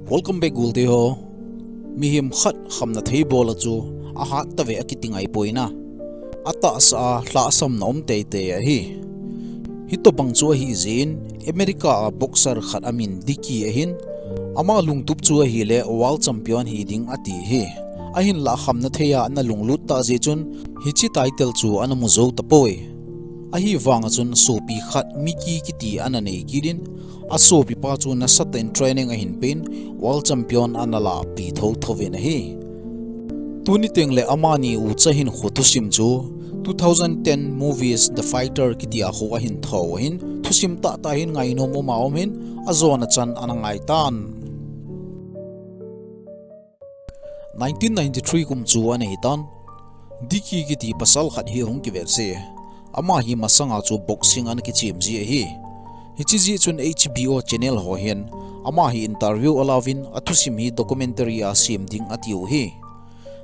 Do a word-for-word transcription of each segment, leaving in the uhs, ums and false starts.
Welcome back, gulte ho. Mihem khat khamna thei bol a chu ahat tave akiti ngai poi na. Atahsa a lhahsamna um teitei ahi. Hitobang chu ahi jeh in, America a boxer khat amin Dicky ahin, ama lungtup chu ahile world champion hi ding ati hi. Ahinlah khamna thei a ana lunglut tah jeh chun hiche title chu ana mu jou tapoi. Ahivang a chun sopi khat Mickey kiti ana nei kit in, asopipa chu nasatah in training ahin pein, world champion ana lahpi thotho vin ahi. Tuni tengle amani ucha hinkho thusim chu two thousand ten movies The Fighter kiti a khu ahin tho ahin, thusim tahtah hin ngainom um a um hin, ajona chan ana ngai tan. Nineteen ninety-three kum chu ana hitan, Dicky kiti pasal khat hi ahung kivet se. Ama hi masanga chu boxing ana kichem ji ahi. Hiche jeh chun H B O channel ho hin ama hi interview alauvin, athusim hi documentary a sem ding atiu hi.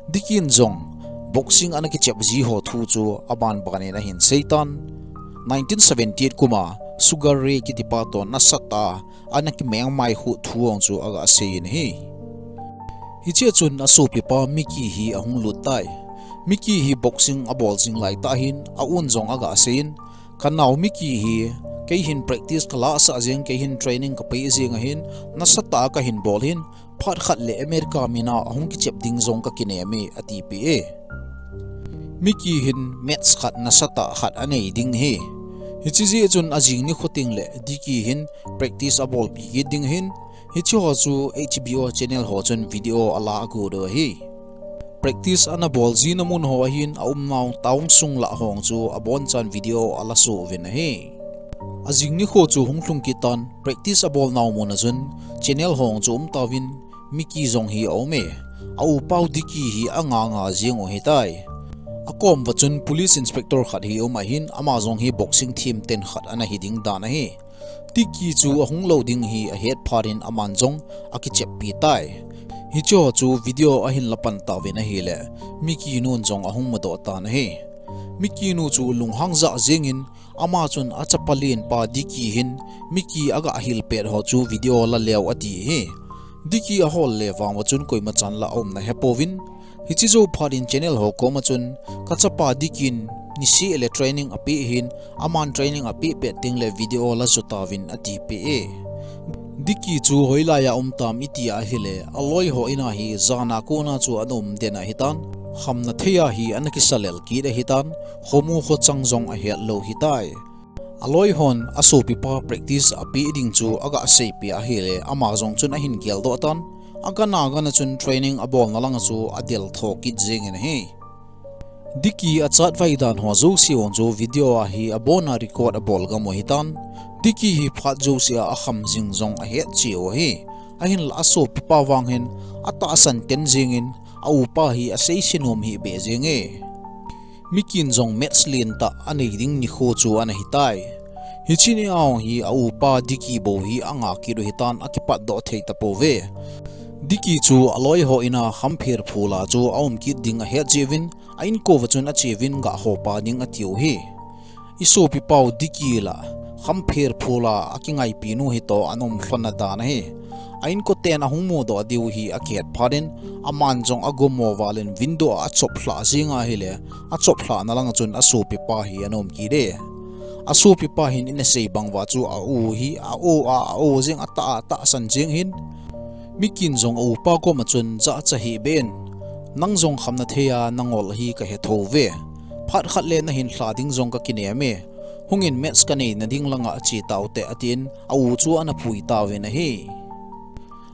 Dicky in jong boxing ana kichep ji ho thu chu aban ban in ahin seitan. Nineteen seventy-eight kum a Sugar Ray kitipa toh nasatah a ana kimeng maikhuh thu jong chu aga seiyin ahi. Hichea chun asopipa Mickey hi ahung lut tai. Mickey hi boxing abol jing laitah hin a-un jong aga seiyin, kanao Mickey hi kei hin practice kalahsah jeng, kei hin training kapei jeng ahin, nasatah a kahin bol hin, phat khat le America mina ahung kichep ding jong kakinem e, atipeh e. Mickey hin match khat nasatah khat anei ding ahi. Hiche jeh chun ajing nikho tengle Dicky hin practice abolpi kit ding ahin, hiche ho chu H B O channel ho chun video ala agot u ahi. Practice ana bol jina mun ho ahin, aumnau town sung lah ho chu abonchan video ala soh uvin ahi. Ajing nikho chu hung lhung kit tan, practice abolnau mun a chun channel ho chu um tauvin, Mickey jong hi aum e. A-upau Dicky hi anga nga jeng u ahitai. Akom uva chun police inspector khat hi um ahin, ama jong hi boxing themten khat ana hi ding dan ahi. Dicky chu ahung lou ding hi ahet phat in aman jong akicheppi tai. Hiche ho chu video ahin la pan tauvin ahile, Mickey nun jong ahung mudoh tan ahi. Mickey nu chu lunghang jah jengin, ama chun achapa lenpa Dicky hin Mickey aga hil pet ho chu video la leu ati hi. Dicky ahol le vang uva chun koima chan la aumna hepouvin, hiche jou phat in channel ho koma chun, kachapa Dicky in niseh le training apeh hin, aman training apeh pet tengle video la jo tauvin, atipeh e. Dicky chu hoilai a um tam iti ahile, aloi ho in a hi jan a kona chu ana um den ahitan, khamna thei a hi ana kisa lel kit ahitan, khomu khochang jong ahet lou hitai. Aloi hon asopipa practice apeh ding chu aga seipeh ahile, ama jong chun ahin geldoh tan, agan agan a chun training abolna lang a chu adel tho kit jengin ahi. Dicky achatvai dan ho jouse jong chu video a hi abon a record abol gam u ahitan, Dicky hi phat jouse a akham jing jong ahet cheh u ahi. Ahinla asopipa vang hin atahsan ten jengin, a-upa hi asei se nom hih beh jeng e. Mickey in jong match lentah anei ding nikho chu ana hitai. Hiche ni a jong hi a-upa Dicky bou hi anga kit u ahitan, akipatdoh thei tapouve. Dicky chu aloi ho in a khampher phul a chu aum kit ding ahet jeh uvin, a-inko uva chun ache uvin ga hopa ding atiu hi. Isopipau Dicky la khampher phul a akingaipinu hitoh ana um lhon na dan ahi. A-inkoten ahung mudoh diu hi akihet phat in, aman jong agomo val in window a achop lhah jeng ahile, achop lhahna lang a chun asopipa hi ana um kit e. Asopipa hin ina sei bang uva chu a-u hi a-o a, a-o jeng, atah a tahsan jeng hin, Mickey in jong a-upa koma chun, jahcha hih beh in, nang jong khamna thei a nangol hi kahe thouve. Phat khat le nahin lha ding jong kakinem e. Hungin match kaneina ding lang a che taute, atin, a-u chu ana pui tauvin ahi.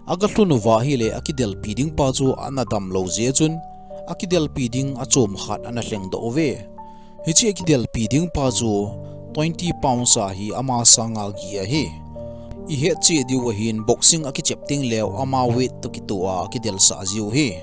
Aga lhun uva ahile akidelpi ding pa chu ana damlou jeh chun, akidelpi ding achom khat ana lhengdoh uve. Hiche akidelpi ding pa chu twenty pounds a hi ama sanga gih ahi. Ihet cheh diu ahin, boxing akichep tengleu ama weight toh kitoh a akidelsah jiu ahi.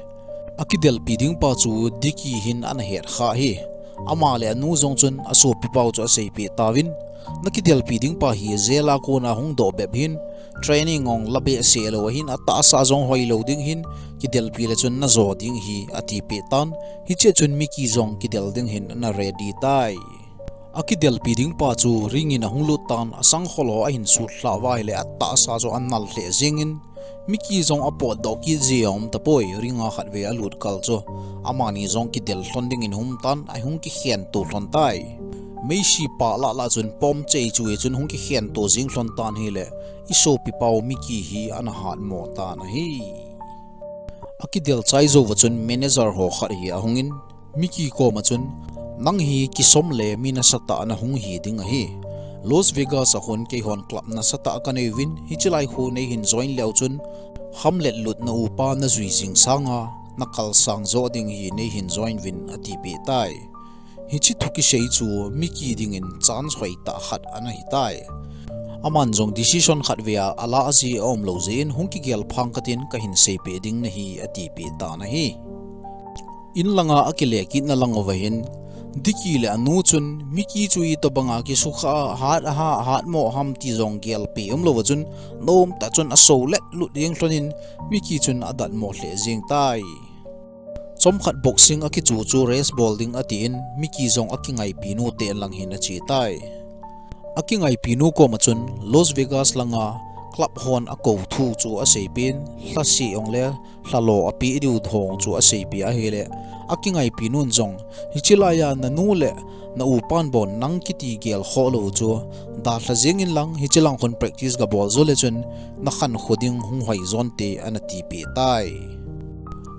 Akidelpi ding pa chu Dicky hin ana het kha ahi. Ama le anu jong chun asopipau chu aseipeh tauvin, nakidelpi ding pa hi jail a kona hungdoh bep hin, training jong la behseh lou ahin, atahsa jong hoilou ding hin, kidelpi le chun najo ding ahi, atipeh tan. Hichea chun Mickey jong kidel ding hin ana ready tai. Akidelpi ding pa chu ring in ahung lut tan, asangkhol ho ahin sut lhah uva ahile atahsa chu anal lheh jengin, Mickey jong apotdoh kit ji aum tapoi, ringa khatvei alut kal chu. Amani jong kidel lhon dingin hung tan, ahung kikhen to lhon tai. Meisi pa lah lah chun pom chei chu e chun hung kikhen to jing lhon tan ahile, i sopipau Mickey hi ana hatmo tan ahi. Akidel chai jouva chun manager ho khat hi ahungin, Mickey koma chun, nang hi kisom le mi nasatah nahung hi ding ahi. Las Vegas a khun keihon club nasatah kanei uvin, hiche lai khu neihin join leu chun, khamlet lut na upa najui jing sanga, nakal sang jo ding hi neihin join uvin atipeh tai. Hiche thu kisei chu Mickey dingin chance hoitah khat ana hitai. Aman jong decision khatvei a alah ji aumlou jeh in hung kigel phang katin kahin seipeh ding nahi atipeh tan ahi. In langa akile kitna lang uva hin, Dicky le anu chun Mickey chu itobanga kisukha a hat aha hatmo ham ti jong gelpeh umlouva chun, nomtah chun asou let lut jeng lhonin Mickey chun adatmo lheh jeng tai. Chomkhat boxing akichu chu race bol ding atin, Mickey jong akingaipi nute lang hin ache tai. Akingaipi nu koma chun Las Vegas langa club hon akou thu chu aseipeh in, lhase jongle lhalo apeh diu hong chu aseipeh ahile, akingaipi nun jong, hiche laiya nanu le na upan bon nang kiti gelkhoh lou chu dalha jeng inlang, hiche lang khun practice gabol jo le chun nakhankho ding hung hoi jonte ana tipeh tai.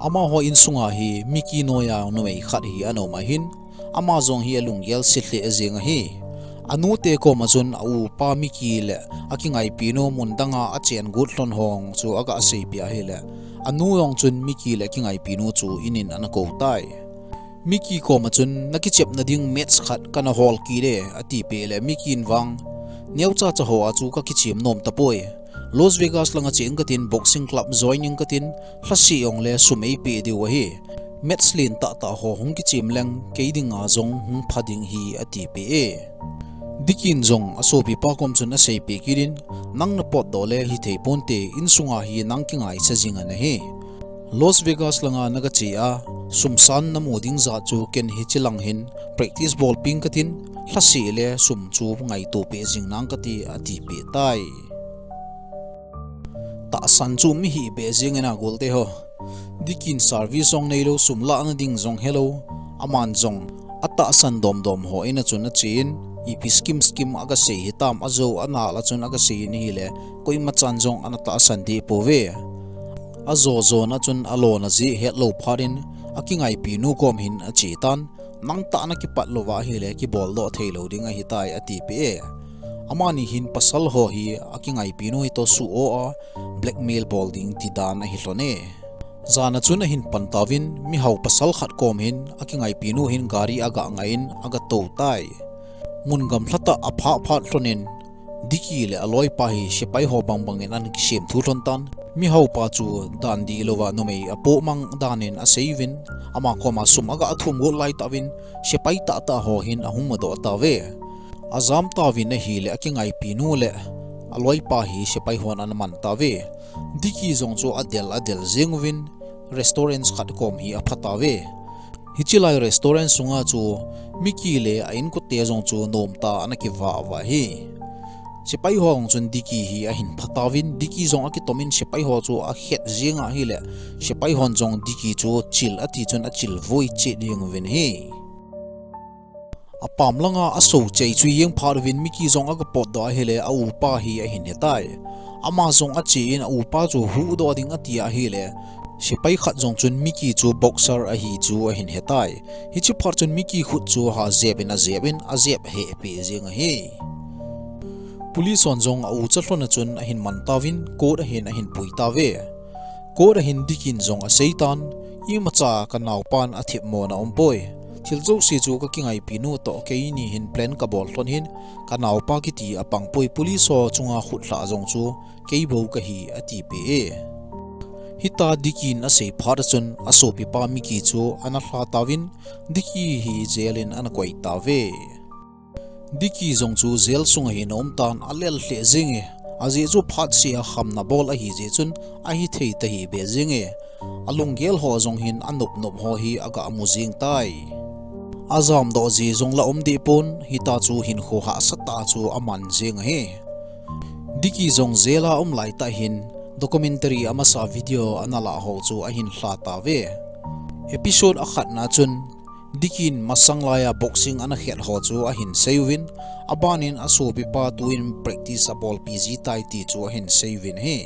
Amaho insunga hi Mickey noiya numei khat hi ana um ahin, ama jong hi alunggel se lheh jeng ahi. Anute koma chun aupa Mickey le akingaipinu mun danga achen got lhon hong chu aga seipeh ahile, anu jong chun Mickey le akingaipinu chu inin ana kou tai. Mickey koma chun, nakichepna ding match khat kana hol kit e, atipeh le Mickey in vang, neocha cha hoa chu kakichem nom tapoi. Las Vegas langa chen katin, boxing club joining katin, lhase jongle sum eipeh diu ahi. Match len tahtah ho hung kichem leng kei dinga jong hung pha ding hi atipeh e. Dicky in jong asopipa kom chun aseipeh kit in, nang napotdoh le hithei ponte, insunga hi nang kingaisah jing ana hi. Las Vegas langa nagache a, sumsan namu ding jat chu ken hiche lang hin practice bol ping katin, lhase le sum chu ngaito peh jing nang kati atipeh tai. Tahsan chu mi hih beh jeng in a golte ho. Dicky in service jong neilou, sum lahna ding jong helou. Aman jong atahsan domdom ho ina chun achen, ipi scheme scheme aga sei hitam, ajo ana la chun aga sei in ahile, koimachan jong ana tahsan deh pouve. Ajo jona chun alona jeh hetlou phat in, akingaipinu kom hin ache tan, nangtah nakipat louva ahile kiboldoh theilou ding ahitai atipeh e. Amani hin pasal ho hi akingaipinu hitoh suh o a, blackmail bol ding ti dan ahi lhon e. Jana chun ahin pan tauvin, mihao pasal khat kom hin akingaipinu hin gari aga ngai in aga tou tai. Mun gamlhatah aphah phat lhonin, Dicky le aloipa hi sepai ho bangbang in ana kisemthu lhon tan. Mihaopa chu dan dihlouva numei apohmang dan in aseiuvin, ama koma sum aga thum got laitah uvin, sepai tahtah ho hin ahung mudoh tauve. Ajam tauvin ahile akingaipinu le aloipa hi sepai hon ana man tauve. Dicky jong chu adel adel jeng uvin, restaurant khat kom hi apha tauve. Hiche lai restaurant sunga chu Mickey le a inkote jong chu nomtah ana kivah vah hi. Sepai ho jong chun Dicky hi ahin pha tauvin, Dicky jong akitomin sepai ho chu akhet jeng ahile, sepai hon jong Dicky chu chil ati chun achil voi chet jeng uvin ahi. Apam langa asou chei chu ajing phat uvin Mickey jong aga potdoh ahile, aupa hi ahin hetai. Ama jong achen aupa chu huhdoh ding ati ahile, sepai khat jong chun Mickey chu boxer ahi chu ahin hetai. Hiche phat chun Mickey khut chu ha jep in ajep in, ajep hehpeh jeng ahi. Police hon jong aucha lhona chun ahin man tauvin, court ahin ahin pui tauve. Court ahin Dicky in jong aseitan, imacha kanaopan athemmona umpoi. Thil jouse chu kakingaipinu toh keini hin plan kabol lhon hin, kanaopa kiti apangpoi, police ho chunga khutlhah jong chu keibou kahi atipeh e. Hita Dicky in asei phat a chun asopipa Mickey chu ana lha tauvin, Dicky hi jail in ana koi tauve. Dicky jong chu jail sunga hin aumtan, alel lheh jenge. Ajeh chu phatseh a khamna bol ahijeh chun ahithei tahih beh jenge. Alunggel ho jong hin anop nop ho hi aga mu jeng tai. Ajamdoh ji jong la um deh pon, hita chu hinkho hahsatah chu aman jeng ahi. Dicky jong jail a um laitah hin documentary amasa video ana lah ho chu ahin lha tauve. Episode akhatna chun Dicky in masang laiya boxing ana khet ho chu ahin seiuvin, abanin asopipa tuin practice abolpi ji tai ti chu ahin seiuvin ahi.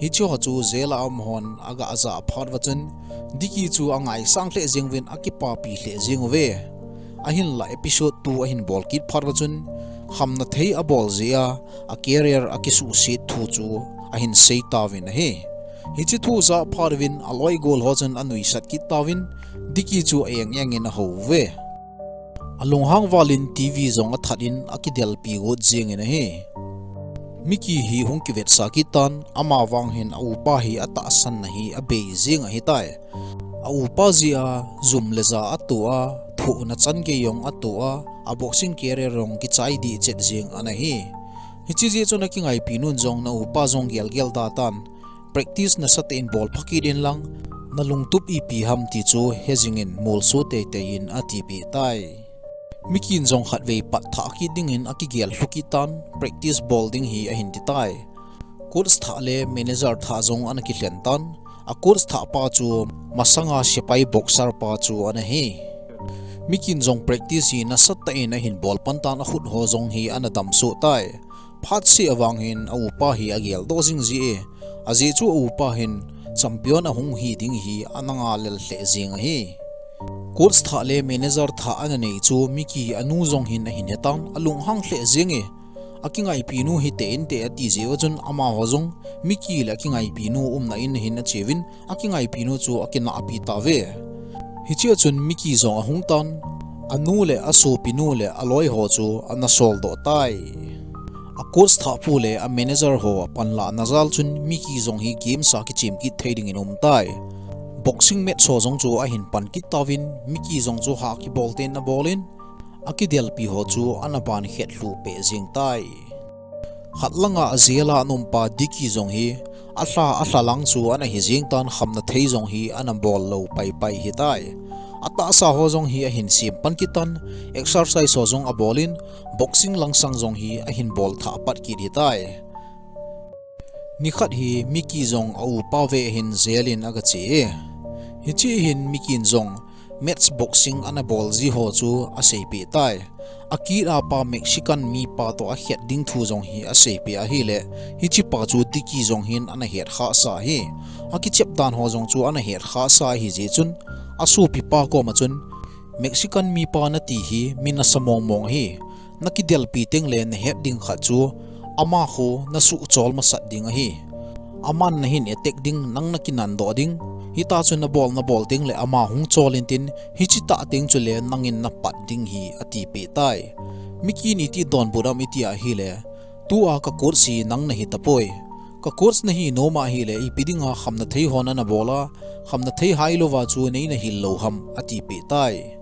Hiche ho chu jail a um hon aga ajah phat uva chun Dicky chu angaisang lheh jeng uvin akipapi lheh jeng uve. Ahinla episode two ahin bol kit phat uva chun khamna thei abol jeh a, a career akisuhset thu chu ahin sei tauvin ahi. Hiche thu ajah phat uvin aloi gol ho chun anuisat kit tauvin Dicky chu aeng engin ahou uve. Alunghang valin TV jong athat in akidelpi got jengin ahi. Mickey hi hung kivetsah kit tan, ama vang hin a upa hi atahsan na hi abei jeng ahitai. A upa jeh a jum le ja atoh a, thohna chan gei jong atoh a, a boxing career jong kichai dih chet jeng ana hi. Hiche jeh chun akingaipi nun jong na upa jong gelgel da tan, practice nasatah in bol pha kit in lang, na lungtup ipi ham ti chu hejing in molso teitei in atipeh tai. Mickey in jong khatvei pat thah kit dingin akigel lhu kit tan, practice bol ding hi ahin ti tai. Coach thah le manager thah jong ana kilhen tan, a coach thah pa chu masanga sepai boxer pa chu ana hi. Mickey in jong practice hi nasatah in ahin bol pan tan, akhut ho jong hi ana damsoh tai. Phat seh a vang hin a upa hi ageldoh jing jeh e, ajeh chu a upa hin champion ahung hi ding hi ana ngai lel lheh jeng ahi. Coach thah le manager thah ana nei chu Mickey anu jong hin ahin he tan, alunghang lheh jeng e. Akingaipi nu hite inte ati jeh uva chun amaho jong Mickey le akingaipi nu umna in hin acheuvin, akingaipi nu chu akinahpi tauve. Hiche a chun Mickey jong ahung tan, anu le asopi nu le aloi ho chu ana soldoh tai. A coach thah pu le a manager ho panlahna jal chun Mickey jong hi games a kichem kit thei dingin aum tai. Boxing match ho jong chu ahin pan kit tauvin, Mickey jong chu hah kibol tah in abol in, akidelpi ho chu ana ban khet lhu peh jeng tai. Khat langa a jail a ana um pa Dicky jong hi alha, alha lang chu ana hi jeng tan, khamna thei jong hi ana bol lou paipai hitai. Atahsa ho jong hi ahin sem pan kit tan, exercise ho jong abol in, boxing langsang jong hi ahin bol thah pat kit hitai. Nikhat hi Mickey jong a upa ve hin jail in aga che e. Hiche hin Mickey in jong match boxing ana bol ji ho chu aseipeh tai. Akit a pa Mexican mipa toh akhet ding thu jong hi aseipeh ahile, hiche pa chu Dicky jong hin ana het khah sa ahi. Akichep dan ho jong chu ana het khah sa ahi jeh chun, asopipa koma chun, Mexican mipa nati hi mi nasa mong mong ahi. Nakidelpi teng le nahet ding khat chu, ama khu nasuh chol masat ding ahi. Aman nahin attack ding, nang nakinandoh ding. Hita chu nabol nabol teng le ama hung chol intin, hiche tah teng chule nangin napat ding hi atipeh tai. Mickey in iti donbut am iti ahile, tua ka coach hi nang nahi tapoi. Ka coach nahi nom ahile ipi dinga khamna thei ho nana bol a, khamna thei hailouva chu neina hil lou ham atipeh tai.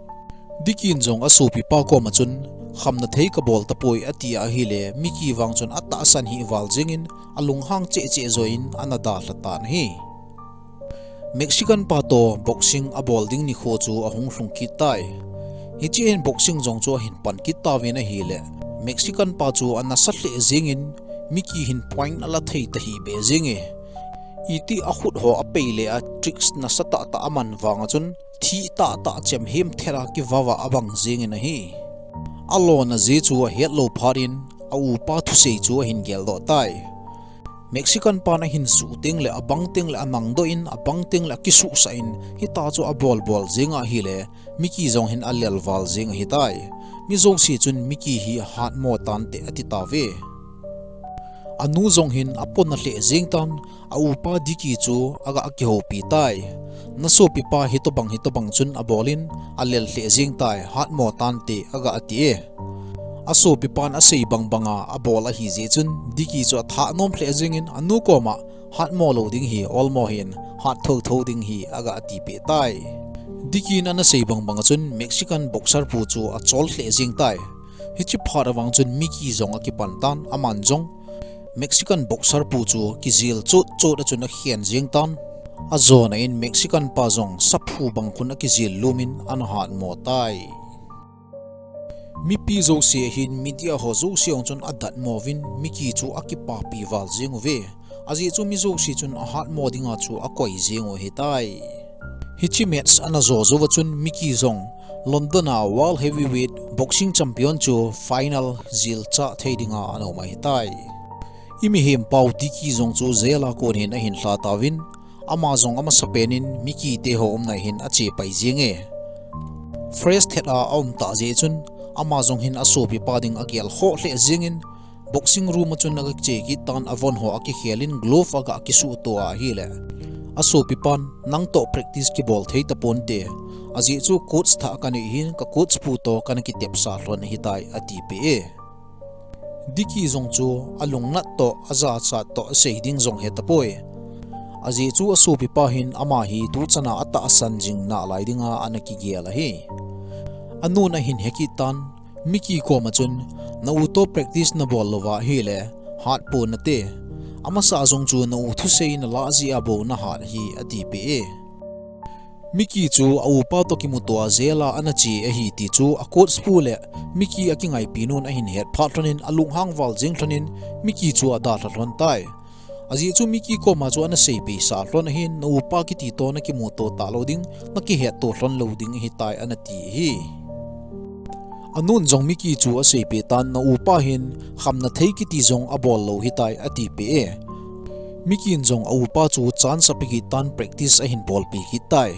Dicky in jong asopipa koma chun, khamna thei kabol tapoi ati ahile, Mickey vang chun atahsan hih val jengin, alunghang cheh cheh jouvin ana dalha tan ahi. Mexican pa toh boxing abol ding nikho chu ahung lhung kit tai. Hiche hin boxing jong chu ahin pan kit tauvin ahile, Mexican pa chu anasa lheh jengin, Mickey hin point ala thei tahih beh jenge. Iti akhut ho apei le a tricks nasa tahtah aman vanga chun, thih tahtah chemhem thet a kivava abang jengin ahi. Alona jeh chu ahetlou phat in, a upa thusei chu ahin geldoh tai. Mexican pan ahin suh teng le abang teng le anangdoh in, abang teng le akisuhsah in, hita chu abol bol jeng ahile, Mickey jong hin alel val jeng ahitai. Mi jouse chun Mickey hi ahatmo tante ati tauve. Anu jong hin apona lheh jeng tan, a upa Dicky chu aga akihoupi tai. Nasopipa hitobang hitobang chun abol in, alel lheh jeng tai, hatmo tante aga ati e. Asopipan asei bang banga abol ahi jeh chun, Dicky chu athah nom lheh jengin, anu koma, hatmo lou ding hi, olmo hih in, hat thotho ding hi, aga atipeh tai. Dicky in ana sei bang banga chun, Mexican boxer pu chu achol lheh jeng tai. Hiche phat avang chun Mickey jong akipan tan, aman jong Mexican boxer pu chu kijel chot chot a chun akhen jeng tan. Ajona in Mexican pa jong saphu bang khun akijel lum in ana hatmo tai. Mipi jouse hin media ho jouse jong chun adatmo uvin Mickey chu akipapi val jeng uve. Ajeh chu mi jouse chun ahatmo dinga chu akoi jeng u ahitai. Hiche match ana jo jou va chun Mickey jong London a World Heavyweight Boxing Champion chu final jil chah thei dinga ana um ahitai. I mihem pau Dicky jong chu jail a kon hin ahin lha tauvin, ama jong amasapen in Mickey te ho umna hin ache pai jenge. Fresh thet a aum tah jeh chun, ama jong hin asopipa ding agel khoh lheh jengin, boxing room a chun aga che kit tan, avon ho akikhel in glove aga kisuh to ahile, asopipan, "Nang toh practice kibol thei taponte, ajeh chu coach thah kanei hin, ka coach pu toh kana kitepsa lhon ahitai," atipeh e. Dicky jong chu alungnat toh, ajachat toh asei ding jong hetapoi. Ajeh chu asopipa hin ama hi tuchan a atahsan jing nalai dinga ana kigel ahi. Anun ahin hekit tan, Mickey koma chun, "Na u toh practice nabol louva ahile, hatpon nate. Amasa jong chu na u thusei nalah jeh a bou nahat ahi," atipeh e. Mickey chu a upa toh kimuto a jail a ana che ahi ti chu a coach pu le Mickey akingaipi nun ahin het phat lhonin alunghang val jeng lhonin Mickey chu adalha lhon tai. Ajeh chu Mickey koma chu ana seipeh sah lhon ahin, "Na upa kiti toh nakimuto talou ding, nakihetto lhon lou ding ahitai," ana ti ahi. Anun jong Mickey chu aseipeh tan, "Na upa hin khamna thei kiti jong abol lou ahitai," atipeh e. Mickey in jong a upa chu chance ape kit tan practice ahin bolpi kit tai.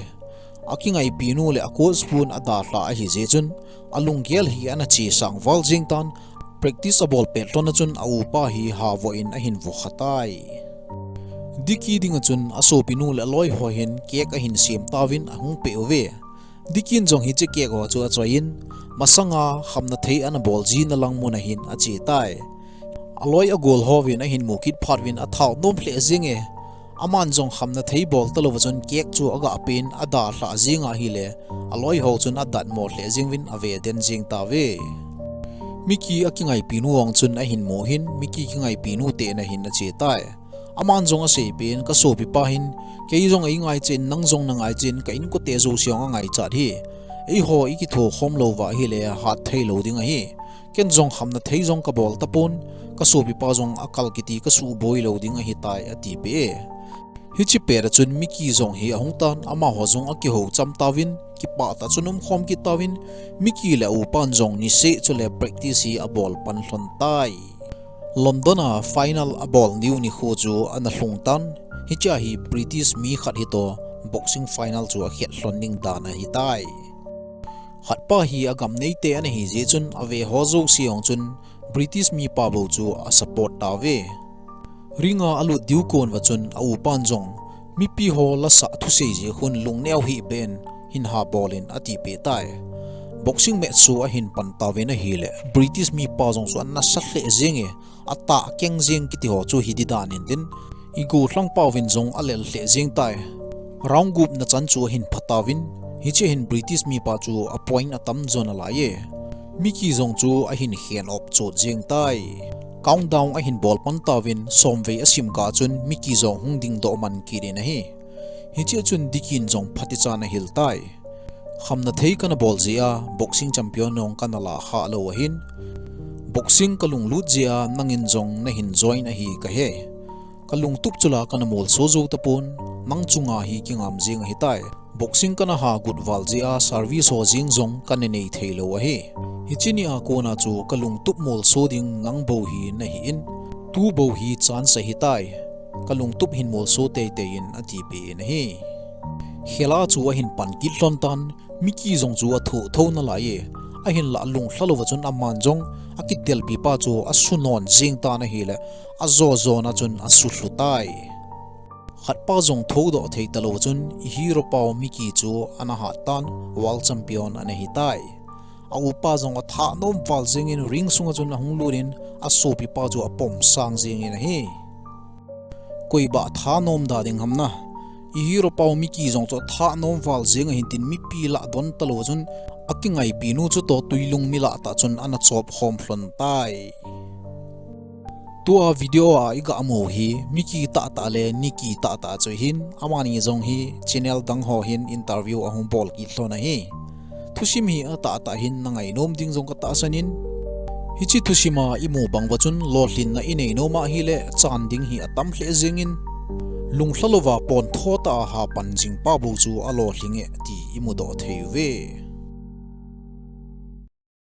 Akingaipi nu le a coach pun adalha ahi jeh chun, alunggel hi ana che sang val jeng tan, practice abol pet lhon a chun a upa hi havoh in ahin vokha tai. Dicky dinga chun asopi nu le aloi ho hin cake ahin sem tauvin ahung peh uve. Dicky in jong hiche cake ho chu achoiyin, masanga khamna thei ana bol jina lang mun ahin ache tai. Aloi agol hovin ahin mu kit phat uvin athao nom lheh jenge. Aman jong khamna thei bol talouva chun cake chu aga pen adalha jeng ahile, aloi ho chun adatmo lheh jeng uvin ave den jeng tauve. Mickey akingaipi nu jong chun ahin mu hin, Mickey kingaipi nu te in ahin ache tai. Aman jong aseipeh in, "Ka sopipa hin, kei jong eingai chen, nang jong nangai chen, ka inkote jouse jong angaichat hi. Eiho ikitho khom louva ahile, hat thei lou ding ahi. Ken jong khamna thei jong kabol tapon, ka sopipa jong akal kiti kasuh boi lou ding ahitai," atipeh e. Hiche pet a chun Mickey jong hi ahung tan, amaho jong akihou cham tauvin, kipah tah chun umkhom kit tauvin, Mickey le a upan jong niseh chule practice hi abol pan lhon tai. London a final abol niu nikho chu ana lhung tan, hichea hi British mi khat hitoh boxing final chu akhet lhon ding dan ahitai. Khatpa hi agam neite ana hi jeh chun, aveho jouse jong chun British mipa bou chu asupport tauve. Ring a alut diu kon uva chun a upan jong, "Mipi ho lasah thusei jeh khun lungneo hih beh in hin ha bol in," atipeh tai. Boxing match chu ahin pan tauvin ahile, British mipa jong chu anasa lheh jenge, atah keng jeng kiti ho chu hi di dan in tin, i gollhang pauvin jong alel lheh jeng tai. Round gup na chan chu ahin pha tauvin, hichea hin British mipa chu a point atam jo nalai e. Mickey jong chu ahin khen op chot jeng tai. Countdown ahin bol pan tauvin, somvei asim kah chun Mickey jong hung dingdoh man kit in ahi. Hichea chun Dicky in jong phatichan ahil tai. Khamna thei kana bol jeh a, boxing champion jong kana lah khah lou ahin, boxing ka lunglut jeh a nangin jong nahin join ahi kahe. Ka lungtup chu la kana molso jou tapon, nang chunga hi kingam jeng ahitai. Boxing kana ha gut val jeh a service ho jeng jong kana nei thei lou ahi. Hiche nia kona chu ka lungtup molso ding nang bou hi nahi in, tu bou hi chance ahitai. Ka lungtup hin molso teitei in, atipeh in ahi. Khela chu ahin pan kit lhon tan, Mickey jong chu athoh tho nalai e. Ahinlah lunglha louva chun aman jong akidelpi pa chu asunon jeng tan ahile, ajo jona chun asulhu tai. Khatpa jong thoudoh thei talou chun i hero pau Mickey chu ana hat tan, world champion ana hitai. A upa jong athah nom val jengin ring sunga chun ahung lut in, asopipa chu apom sang jengin ahi. Koi bah thanom da ding ham na. I hero pau Mickey jong chu athah nom val jeng ahin tin mipi lah don talou chun akingaipi nu chutoh tuilung mi lah tah chun ana chop khom lhon tai. Tua video a i ga mu hi Mickey tahtah le Nicky tahtah chu ahin, amani jong hi channel dang ho hin interview ahung bol kit lhon ahi. Thusim hi atahtah hin na ngainom ding jong ka tahsan in, Hiche thusima imu bang uva chun lolhinna inei nom ahile chan ding hi atam lheh jengin, lunglha louva pontho tah a hapan jing pa bou chu alolhing e ti imudoh thei uve.